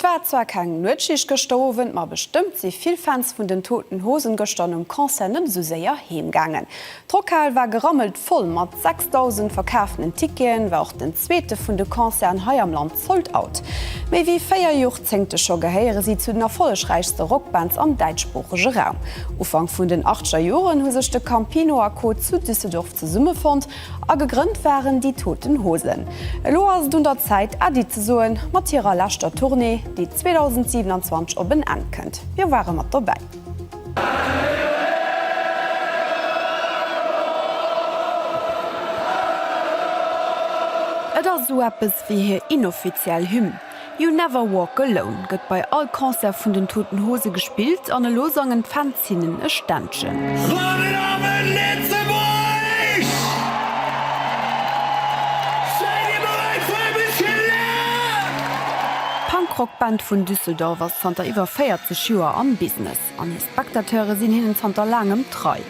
war zwar keng Nuetsschicht gëschter Owend, ma bestëmmt si vill Fans vun den Toten Hosen gëschter nom Concert net esou séier heem gaangen. D'Rockhal war gerammelt voll, mat 6.000 verkaaftenen Ticketen war och den zweete vun de Concerten hei am Land sold out. Méi wéi 4 Jorzéngte scho gehéiere si zu den erfollegräichste Rockbands am däitschsproochege Raum. Ufank vun den achtzeger Joren hu sech de Campino a Co. Zu Düsseldorf zesummefonnt a gegrënnt waren Die Toten Hosen. Elo ass et un der Zäit Äddi ze soen mat hirer leschter Tournée, déi 2027 op en Enn kënnt. Mir ware mat dobäi. Et ass esou eppes wéi hir inoffiziell Hymn. You Never Walk Alone gëtt bei all Concert vun den Toten Hose gespillt an elo sangen d'Fans hinnen e Ständchen. D'Punk-Rock-Band vun Düsseldorf ass zanter iwwer 40 Joer am Business an hir Spectateure sinn hinnen zanter laangem trei.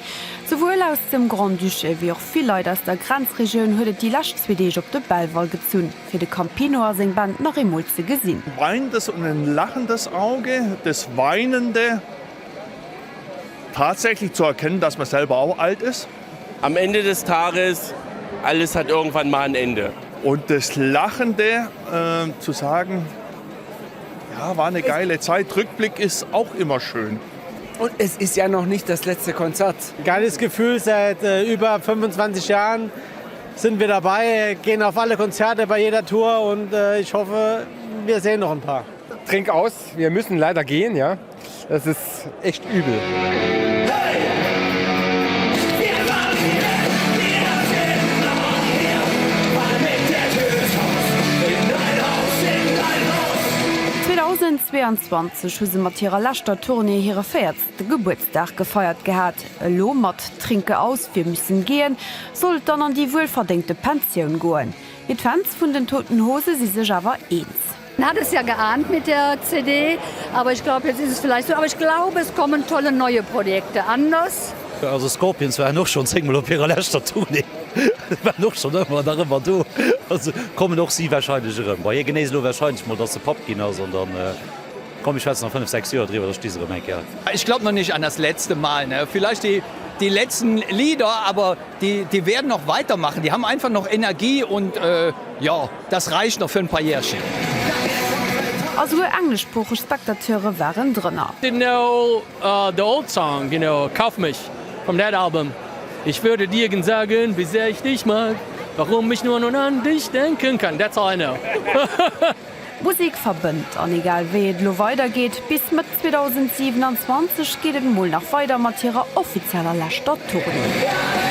Souwuel aus dem Grand-Duché wéi och vill Leit aus der Grenzregioun huet et déi lescht zwee Deeg op de Belval gezunn, fir de Campino a seng Band nach eemol ze gesinn. Weinendes und ein lachendes Auge, das Weinende tatsächlich zu erkennen, dass man selber auch alt ist. Am Ende des Tages, alles hat irgendwann mal ein Ende. Und das Lachende zu sagen, ja, war eine geile Zeit, Rückblick ist auch immer schön. Und es ist ja noch nicht das letzte Konzert. Geiles Gefühl, seit über 25 Jahren sind wir dabei, gehen auf alle Konzerte bei jeder Tour und ich hoffe, wir sehen noch ein paar. Trink aus, wir müssen leider gehen, ja. Das ist echt übel. Zweitausendzweiundzwanzeg hu se mat hirer leschter Tournée hire véierzte Gebuertsdag gefeiert gehat. Elo mat Trinke aus, wir müssen gehen soll et dann an déi wuelverdéngte Pensioun goen. Mee d'Fans vun den Toten Hose si sech awer eens. Man hat es ja geahnt mit der CD, aber ich glaube, jetzt ist es vielleicht so. Aber ich glaube, es kommen tolle neue Projekte anders. Also Scorpions waren och schonn zéngmol op hirer leschter Tournée, waren och schonn ëmmer nach ëmmer do. Also kommen och si wahrscheinlech erëm. Bon, hie genéisst elo wahrscheinlech mol, dass e Papp ginn ass an dann, komm mir schwätzen a 5, 6 Joer driwwer, da sti se erëm eng Kéier. Ich glaub noch nicht an das letzte Mal, ne? Vielleicht die die letzten Lieder, aber die die werden noch weitermachen. Die haben einfach noch Energie und jo, das reicht noch für ein paar Jährchen. A souguer engleschsproocheg Spectateure waren drënner. Didn't know the old song, you know, Kauf mich, from that album. Ich würde dir gern sagen, wie sehr ich dich mag, warum ich nur nun an dich denken kann. That's all I know. Musek verbënnt, an egal wéi et elo weider geet, bis Mëtt 2027 geet et mol nach weider mat hirer offizieller leschter Tournée.